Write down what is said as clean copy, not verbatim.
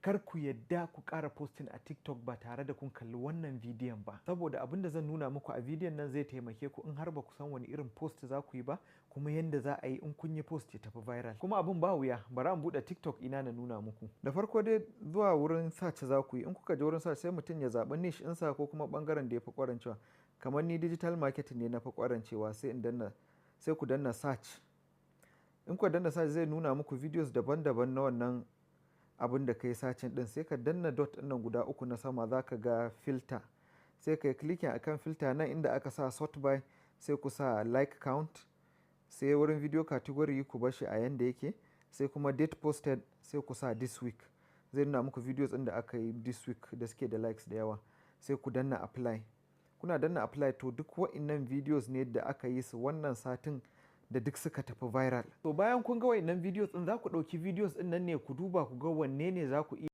Kar ku yadda ku ƙara posting a TikTok ba tare da kun kalli wannan bidiyon ba. Saboda abin da zan nuna muku a bidiyon nan zai taimake ku in har ba ku san wani irin post za ku yi ba, kuma yanda za a yi in kun yi post ya tafi viral. Kuma abin ba wuya, bari in buɗe TikTok ina na nuna muku. Da farko dai, zuwa wurin search za ku yi. In kuka je wurin search, sai mutum ya zaɓi niche ɗinsa ko kuma ɓangaren da ya fi ƙwarancewa. Kamar ni, digital marketing ne na fi ƙwarancewa, sai in danna, sai ku danna search. In kuka danna search, zai nuna muku videos daban-daban na wannan abin da ka yi searching ɗin. Sai ka danna dot ɗin nan guda uku na sama, za ka ga filter. Sai ka yi clicking akan filter nan inda aka sa sort by, sai ku sa like count. Sai wurin video category, ku bar shi a yanda yake. Sai kuma date posted, sai ku sa this week. Zai nuna muku videos ɗin da aka yi this week da suke da likes da yawa. Sai ku danna apply. Kuna danna apply, to duk wa'innan videos ne da aka yi su wannan satin da duk suka tafi viral. To, bayan kun ga wa'innan videos ɗin, za ku ɗauki videos ɗin nan ne ku duba ku ga wanne ne za ku iya